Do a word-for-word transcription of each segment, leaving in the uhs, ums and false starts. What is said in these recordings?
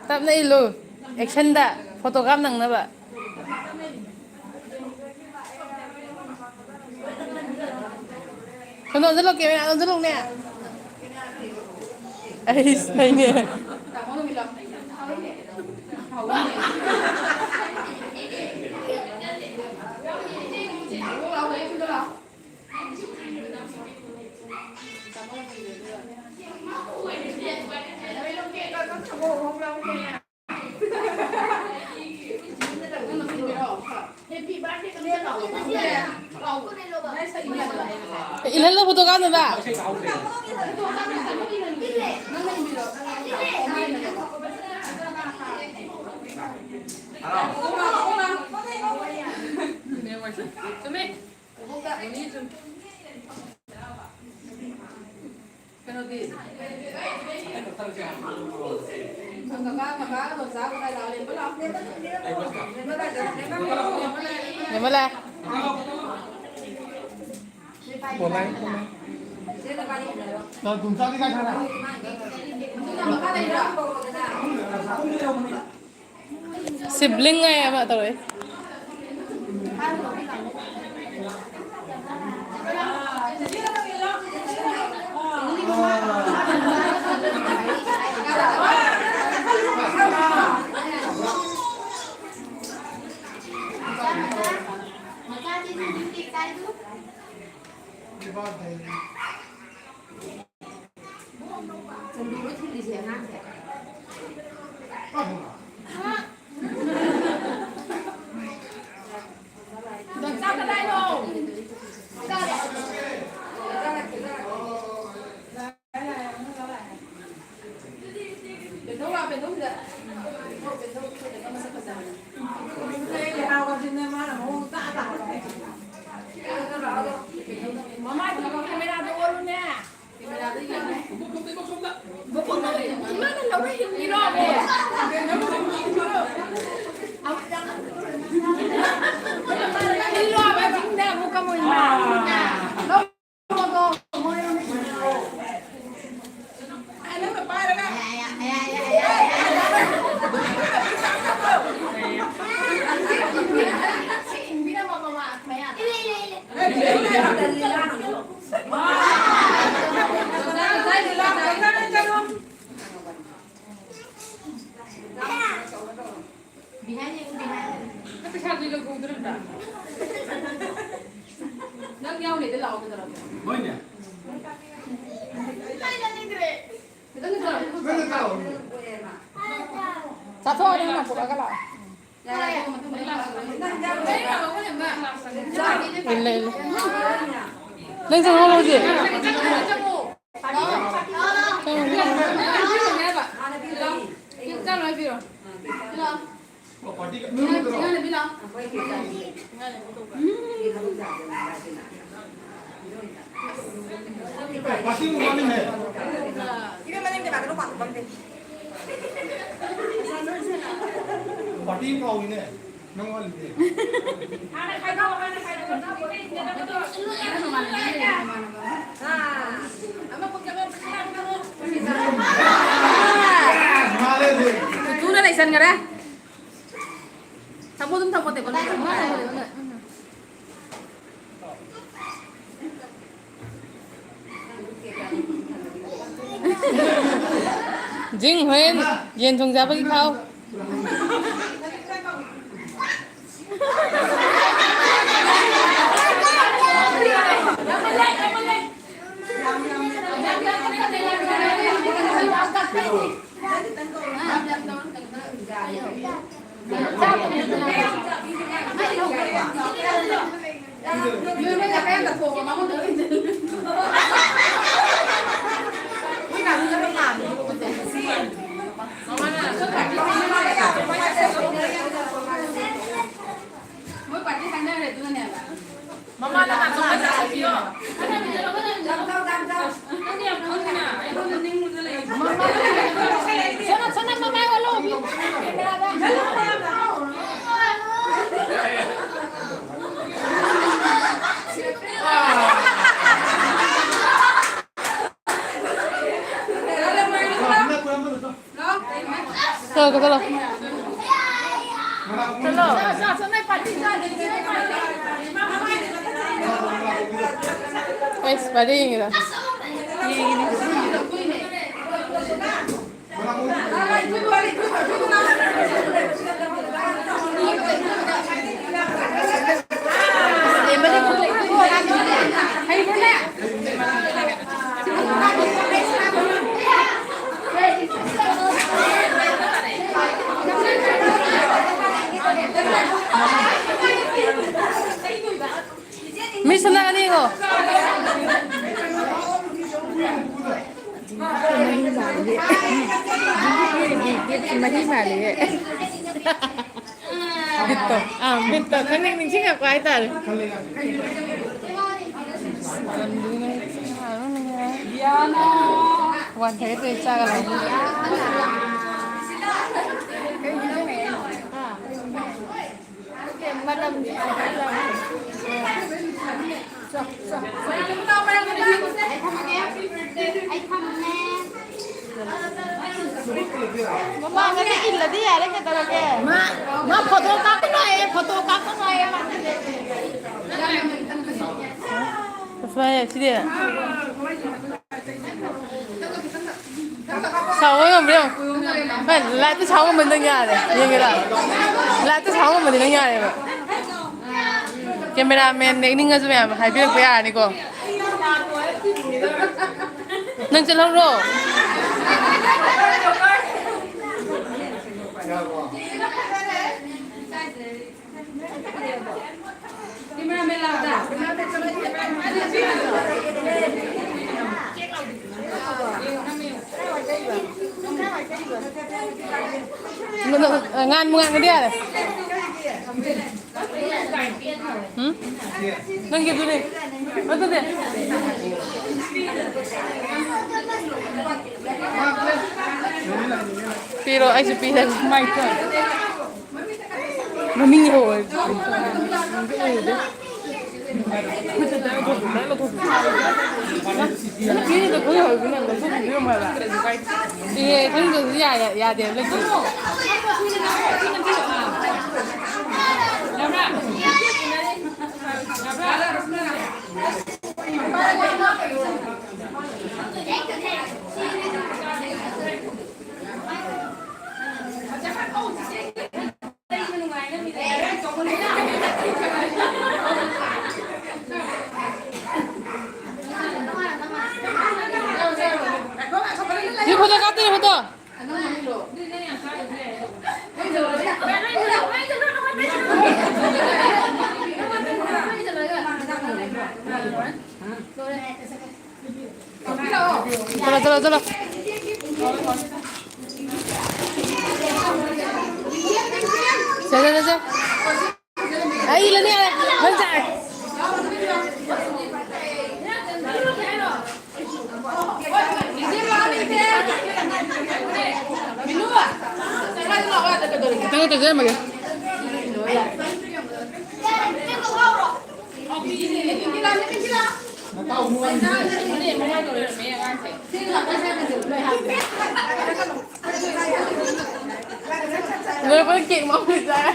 ꯇꯞꯅ ꯏꯜꯂꯨ, ꯑꯦꯛꯁꯟꯗ ꯐꯣꯇꯣꯒ꯭ꯔꯥꯐ ꯅꯪꯅꯕ꯫ ꯁꯣꯝꯗ ꯑꯣꯟꯁꯤꯜꯂꯣ, ꯀꯦꯃꯦꯔꯥ ꯑꯣꯟꯁꯤꯜꯂꯣꯅꯦ꯫ ꯑꯩꯁ, ꯑꯩꯅꯦ꯫ ꯏꯜꯍꯜꯂꯣ ꯐꯣꯇꯣ ꯀꯥꯞꯅꯕ꯫ ꯀꯩꯅꯣꯗꯤ? ꯀꯀꯥ, ꯀꯀꯥꯒꯗꯣ ꯆꯥꯕ ꯀꯥꯏ ꯂꯥꯛꯑꯣ, ꯂꯦꯝꯕ ꯂꯥꯛꯑꯣ꯫ ꯂꯦꯝꯕ ꯂꯥꯛꯑꯣ꯫ ꯂꯦꯝꯕ ꯂꯥꯛꯑꯣ꯫ ꯁꯤꯕ꯭ꯂꯤꯡ ꯍꯥꯏ ꯑꯃ ꯇꯧꯔꯛꯑꯦ꯫ ꯆꯟꯗꯨꯔꯣ ꯊꯤꯜꯂꯤꯁꯦ ꯑꯉꯥꯡꯁꯦ? ꯆꯥꯛ ꯀꯗꯥꯏꯅꯣ? ꯕꯦꯟꯊꯧ ꯂꯥꯛꯑꯣ, ꯕꯦꯟꯊꯧ ꯁꯤꯗ꯫ ꯕꯦꯟꯊꯧ, ꯕꯦꯟꯊꯧ ꯁꯤꯗ ꯃꯁꯛ ꯐꯖꯕꯅꯤ꯫ ꯂꯩꯍꯥꯎꯒꯁꯤꯅ ꯃꯥꯅ ꯃꯑꯣꯡ ꯇꯥ ꯇꯥ꯫ ꯃꯃꯥꯏꯗꯨ ꯀꯦꯃꯦꯔꯥꯗ ꯑꯣꯜꯂꯨꯅꯦ꯫ ꯀꯦꯃꯦꯔꯥꯗ ꯌꯦꯡꯉꯨ꯫ ꯏꯃꯥꯅ ꯂꯧꯔ ꯍꯤꯡꯉꯤꯔꯣ ꯑꯃꯨꯛ? ꯍꯤꯡꯉꯤꯔꯣ ꯑꯃꯨꯛ ꯆꯤꯡꯗ ꯑꯃꯨꯛ ꯀꯃꯣꯏꯅ? ꯅꯪ ꯄꯩꯁꯥꯗꯨꯗꯤ ꯂꯧꯊꯣꯛꯎꯗ꯭ꯔꯤꯕ꯭ꯔꯥ? ꯅꯪ ꯌꯥꯎꯅꯤꯗ ꯂꯥꯛꯑꯣ, ꯀꯩꯗꯧꯔꯒꯦ? ꯍꯣꯏꯅꯦ꯫ ꯈꯤꯇꯪ ꯆꯠꯂꯣ꯫ ꯅꯪ ꯆꯠꯂꯣ꯫ ꯆꯥꯊꯣꯛꯑꯣ, ꯅꯪꯅ ꯄꯨꯔꯛꯑꯒ ꯂꯥꯛꯑꯣ꯫ ꯏꯜꯂꯦ, ꯏꯜꯂꯦ꯫ ꯅꯪ ꯆꯪꯍꯧꯔꯣ ꯍꯧꯖꯤꯛ꯫ ꯄꯥꯔꯇꯤ ꯀꯥꯎꯏꯅꯦ꯫ ꯅꯪ ꯋꯥꯠꯂꯤꯗꯤ꯫ ꯃꯥꯜꯂꯦ ꯑꯗꯨ꯫ ꯊꯨꯅ ꯂꯩꯁꯟꯈ꯭ꯔꯦ꯫ ꯊꯝꯃꯣ ꯑꯗꯨꯝ ꯊꯝꯃꯣ ꯇꯦꯕꯜꯗ꯫ ꯖꯤꯡ ꯍꯣꯔꯦꯟ ꯌꯦꯟ ꯊꯣꯡ ꯆꯥꯕꯒꯤ ꯈꯥꯎ꯫ ꯃꯣꯏ ꯄꯥꯔꯇꯤ ꯈꯟꯅꯈ꯭ꯔꯦ ꯑꯗꯨꯅꯅꯦꯕ꯫ ꯃꯃꯥꯅ ꯅꯥꯆꯣꯝꯗ ꯆꯥꯛ ꯄꯤꯌꯣ꯫ ꯁꯣꯅꯥ, ꯁꯣꯅꯥ, ꯃꯃꯥꯏ ꯑꯣꯜꯂꯣ꯫ ꯆꯠꯂꯣ, ꯆꯠꯂꯣ꯫ ꯆꯠꯂꯣ꯫ ꯑꯩꯁ, ꯄꯔꯦꯡꯒꯤꯗ꯫ ꯃꯤꯁ ꯁꯣꯝꯗ ꯌꯦꯡꯉꯣ꯫ ꯃꯍꯤ ꯃꯥꯜꯂꯤꯌꯦ꯫ ꯕꯤꯠꯇꯣ꯫ ꯑꯥ, ꯕꯤꯠꯇꯣ꯫ ꯈꯪꯅꯤꯡ ꯅꯤꯡꯁꯤꯡꯉꯛꯄ ꯍꯥꯏꯇꯥꯔꯦ꯫ ꯋꯥꯟ ꯊꯥꯔꯇꯤ ꯆꯥꯒ ꯂꯩ꯫ ꯃꯇꯝ ꯃꯃꯥꯡꯗꯗꯤ ꯏꯜꯂꯗꯤ ꯌꯥꯔꯦ, ꯀꯩꯗꯧꯔꯒꯦ? ꯃꯥ, ꯃꯥ ꯐꯣꯇꯣ ꯀꯥꯞꯀꯅꯣ ꯍꯥꯏꯌꯦ, ꯐꯣꯇꯣ ꯀꯥꯞꯀꯅꯣ ꯍꯥꯏꯌꯦ ꯃꯥ꯫ ꯁꯤꯗꯤ꯫ ꯁꯥꯎꯕ ꯉꯝꯕ꯭ꯔꯥ ꯌꯦꯡꯉꯣ꯫ ꯍꯣꯏ, ꯂꯥꯏꯠꯇ ꯁꯥꯎ ꯉꯝꯕꯗꯤ ꯅꯪ ꯌꯥꯔꯦ꯫ ꯌꯦꯡꯒꯦꯔꯥ? ꯂꯥꯏꯠꯇ ꯁꯥꯎ ꯉꯝꯕꯗꯤ ꯅꯪ ꯌꯥꯔꯦꯕ꯫ ꯀꯦꯃꯦꯔꯥꯃꯦꯟ ꯅꯦꯛꯅꯤꯡꯉꯁꯨ ꯃꯌꯥꯝ ꯍꯥꯏꯕꯤꯔꯛꯄ ꯌꯥꯔꯅꯤꯀꯣ꯫ ꯅꯪ ꯆꯠꯍꯧꯔꯣ꯫ ꯉꯥꯟꯕꯨ ꯉꯥꯟꯒꯗꯤ ꯌꯥꯔꯦ꯫ ꯎꯝ? ꯅꯪꯒꯤ ꯑꯗꯨꯅꯦ꯫ ꯑꯗꯨꯅꯦ꯫ ꯄꯤꯔꯣ, ꯑꯩꯁꯨ ꯄꯤꯔꯒꯦ꯫ ꯃꯥꯏ ꯀꯣꯏ꯫ ꯃꯃꯤꯡ ꯌꯦꯡꯍꯧꯋꯦ꯫ ꯏꯍꯦ, ꯈꯪꯗ꯭ꯔꯁꯨ ꯌꯥ-, ꯌꯥ-, ꯌꯥꯗꯦꯕ ꯂꯩꯇꯦ꯫ ꯁꯤ ꯐꯣꯇꯣ ꯀꯥꯞꯇꯣꯏꯅꯦ, ꯐꯣꯇꯣ꯫ ꯆꯠꯂꯣ, ꯆꯠꯂꯣ, ꯆꯠꯂꯣ꯫ ꯆꯠꯂꯣ, ꯆꯠꯂꯣ, ꯆꯠꯂꯣ꯫ ꯑꯩ ꯏꯜꯂꯅꯤ, ꯌꯥꯔꯦ꯫ ꯅꯪ ꯆꯥꯔꯦ꯫ ꯈꯤꯇꯪ ꯈꯛꯇ ꯆꯦꯟꯕꯒꯤ꯫ ꯂꯣꯏꯕꯒ ꯀꯦꯛ ꯃꯥꯡꯂꯤ ꯆꯥꯔꯦ꯫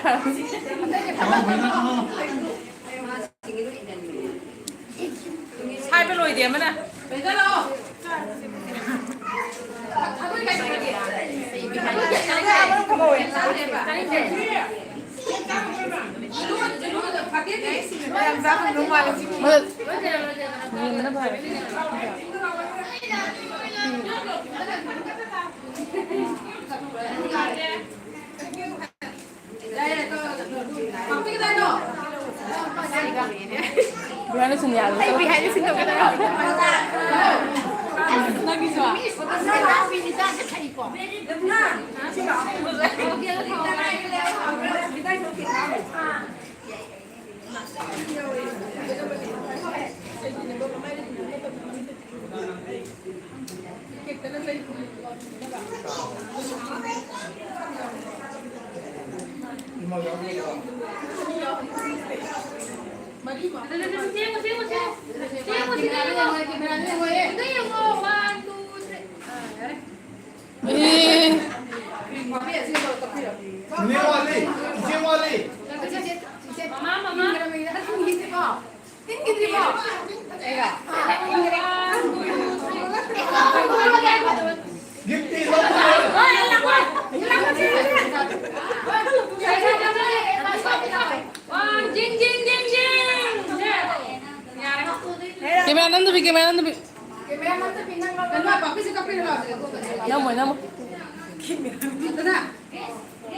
ꯁꯥꯏꯕ ꯂꯣꯏꯗꯦ ꯑꯃꯅ꯫ ꯌꯦꯡꯕꯅ ꯐꯔꯦ꯫ ꯕ꯭ꯔꯥꯅ ꯁꯨꯝ ꯌꯥꯔꯣꯏ꯫ ꯑꯩ behind the scene ꯇꯧꯒꯦ ꯇꯧꯔꯣ꯫ ꯅꯪꯒꯤꯁꯨ? ꯑꯦ꯫ ꯏꯅꯦ ꯋꯥꯠꯂꯤ, ꯏꯆꯦ ꯋꯥꯠꯂꯤ꯫ ꯃꯃꯥ, ꯃꯃꯥ꯫ Gift ꯂꯧꯕ꯫ ꯀꯦꯃꯦꯔꯥ ꯅꯝꯗꯕꯤ, ꯀꯦꯃꯦꯔꯥ ꯅꯝꯗꯕꯤ꯫ ꯅꯝꯃꯣꯏ, ꯅꯝꯃꯣꯏ꯫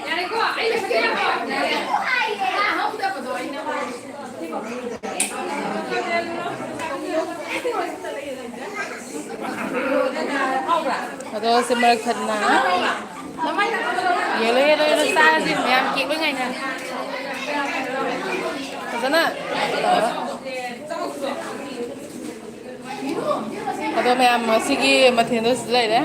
ꯌꯥꯔꯦꯀꯣ, ꯑꯩ ꯂꯣꯏꯁꯤꯜꯂꯦꯀꯣ꯫ ꯑꯗꯣ ꯁꯤ ꯃꯔꯛ ꯊꯠꯅ꯫ ꯌꯦꯜꯂꯣ, ꯌꯦꯜꯂꯣ, ꯌꯦꯜꯂꯣ, ꯆꯥꯔꯁꯤ ꯃꯌꯥꯝ cake ꯂꯣꯏ ꯉꯥꯏꯅ꯫ ꯐꯖꯅ ꯇꯧꯔꯣ꯫ ꯑꯗꯣ ꯃꯌꯥꯝ ꯉꯁꯤꯒꯤ ꯃꯊꯦꯜꯗꯣ ꯁꯤꯗ ꯂꯩꯔꯦ꯫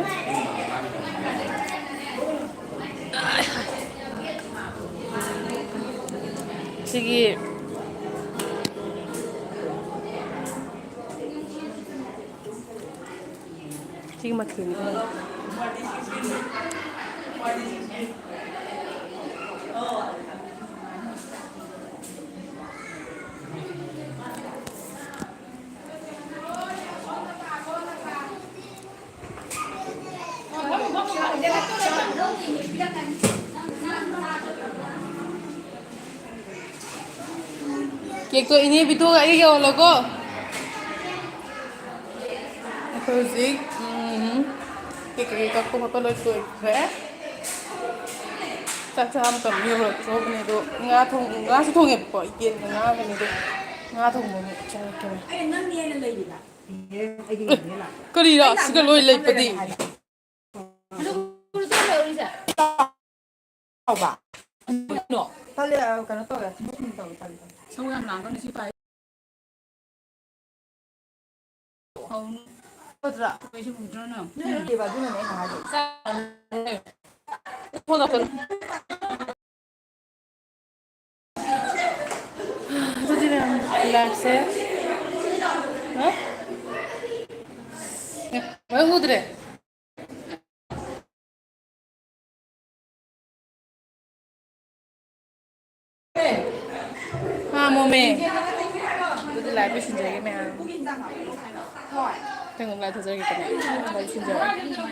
ꯁꯤꯒꯤ ꯁꯤꯒꯤ ꯃꯊꯦꯜꯅꯤ꯫ Cake ꯇꯣ ꯏꯅꯦ ꯕꯤꯇꯨꯒ ꯑꯩꯒ ꯌꯧꯍꯜꯂꯣꯀꯣ꯫ ꯍꯧꯖꯤꯛ, ꯎꯝ, ꯀꯩꯀꯩ ꯀꯛꯄ ꯈꯣꯠꯄ ꯂꯣꯏ ꯂꯣꯏꯈ꯭ꯔꯦ꯫ ꯆꯥꯛ ꯆꯥꯕ ꯃꯇꯝ ꯌꯧꯔꯛꯇ꯭ꯔꯣꯕꯅꯦ ꯑꯗꯣ, ꯉꯥ ꯊꯣꯡ-, ꯉꯥꯁꯨ ꯊꯣꯡꯉꯦꯕꯀꯣ, ꯏꯇꯦꯟꯒ ꯉꯥꯒꯅꯦ ꯑꯗꯣ, ꯉꯥ ꯊꯣꯡꯕ ꯑꯃꯨꯛ ꯆꯥꯔꯛꯀꯦ꯫ ꯑꯦ, ꯀꯔꯤꯔ? ꯁꯤꯒ ꯂꯣꯏ ꯂꯩꯄꯗꯤ꯫ ꯍꯥꯎꯕ? ꯀꯩꯅꯣ? ꯇꯜꯂꯦ, ꯑ, ꯀꯩꯅꯣ ꯇꯧꯔꯦ꯫ ꯁꯧ ꯌꯥꯝ ꯂꯥꯡꯒꯅꯨ, ꯁꯤ ꯄꯥꯏ꯫ ꯍꯧꯅꯨ꯫ ꯐꯠꯇ꯭ꯔꯥ? ꯀꯩꯁꯨ ꯎꯗ꯭ꯔꯣ ꯅꯪ? ꯅꯣꯏ ꯂꯩꯕ ꯑꯗꯨꯅꯅꯦ ꯑꯩꯅ ꯍꯥꯏꯁꯦ꯫ ꯐꯣꯟ ꯂꯥꯛꯁꯜꯂꯣ꯫ ꯑꯗꯨꯗꯤ ꯃꯌꯥꯝ ꯂꯥꯏꯐꯁꯦ, ꯍꯥ? ꯑꯦ, ꯃꯌꯥꯝ ꯎꯗ꯭ꯔꯦ꯫ ꯍꯥ, ꯃꯣꯃꯦ? ꯑꯗꯨꯗꯤ ꯂꯥꯏꯐ ꯂꯣꯏꯁꯤꯟꯖꯔꯒꯦ ꯃꯌꯥꯝ꯫ ꯅꯪ ꯑꯗꯨꯝ ꯂꯥꯏꯐ ꯊꯥꯖꯔꯒꯦꯀꯣ ꯃꯌꯥꯝ꯫ ꯂꯥꯏꯐ ꯂꯣꯏꯁꯤꯟꯖꯔꯒꯦ꯫